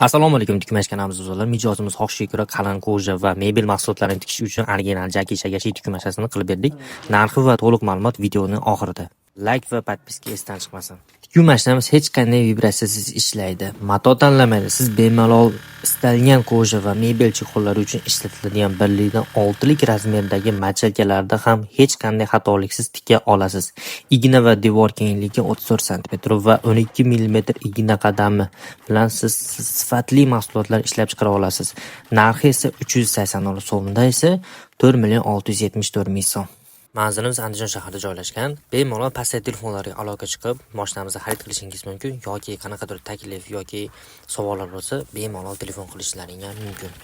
Assalomu alaykum, tikmash kanalimiz a'zolari. Mijozimiz xohishiga ko'ra qalin кожа va mebel mahsulotlarini tikish uchun original Jaki Shagashi tikuv mashinasini qilib berdik. Narxi va to'liq ma'lumot videoni oxirida. Layk va подписка esdan chiqmasin. Tikuv mashinamiz hech qanday vibratsiyasiz ishlaydi. Mato tanlamaydi. Siz bemalol istalgan кожа va mebel чехол lari uchun ishlatiladigan birlikdan oltilik razmerdagi мочалка larda ham hech qanday xatoliksiz tika olasiz. Igna va devor kengligi 34 sm va 12 mm igna qadami bilan siz sifatli mahsulotlar ishlab chiqara olasiz. Narxi esa 380 so'mda esa 4 million 674 ming so'm. Manzilimiz Andijon shahrida joylashgan. Bemalol pastdagi telefonlarga aloqa chiqib, mashinamizni xarid qilishingiz mumkin yoki qanaqadir taklif yoki savollar bo'lsa, bemalol telefon qilishlaring ham mumkin.